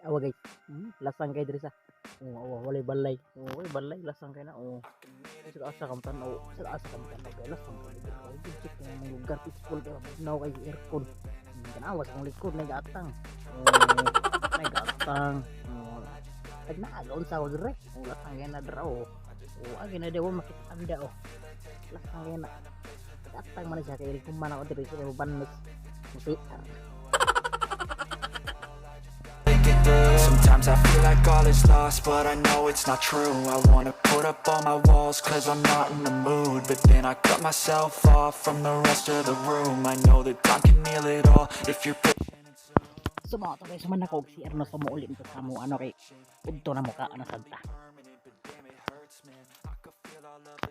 Awa, guys. Lasang kay diri sa. Oh, awa, walay balay. Oh, walay balay, lasang kay na. Oh. Sa asa ka tan-aw, sa asa ka tan-aw kay lasang kay diri. Oh, good kay mga lugar, peaceful kay mabugnaw kay aircon. Tanawa sa akong likod, may gatang. Oh, may gatang. Oh, tag naa unsa ko dire. Oh, lasang kay na dira, oh. Oh, agi na daw makita anda, oh. Lasang kay na. Gatang man siya kay kuman ako diri sa banos. CR. Make it through. Sometimes I feel like all is lost, but I know it's not true. I wanna put up all my walls 'cause I'm not in the mood. But then I cut myself off from the rest of the room. I know that time can heal it all if you're patient and soon. So mga to guys, man ako og CR no, so mouli to sa mo ano kay udto na mukha ano santa. Permanent, but damn, it hurts, man. I could feel all of the